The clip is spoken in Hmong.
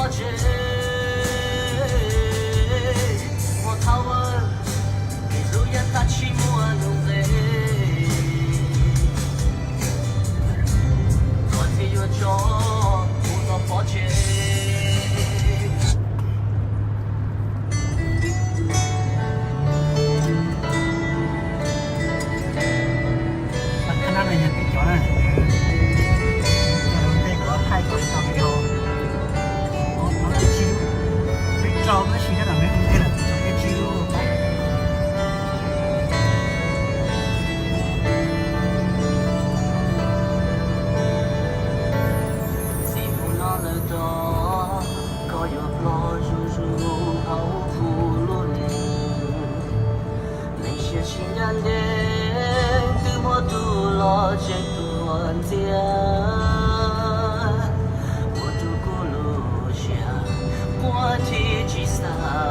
Tsev, ua thawj, nws hlub yeej tab tsis muaj lus nqe. Koj thiaj yuav tso kuv tau pov tseg. Qhov no yog peb cov na, cov ntej kuv thaij tau video, no peb tsib lub, peb rau tab sis nyob ntawm peb ntej lawm, peb tsib lub. Txij hnub no lawm rau, koj yuav ploj zuj zus hauv kuv lub neej. Neeg siab tsis ncaj ncees twb muab tus los tseem tuaj ntxias, ua rau kuv lub siab quaj thiab tsis xav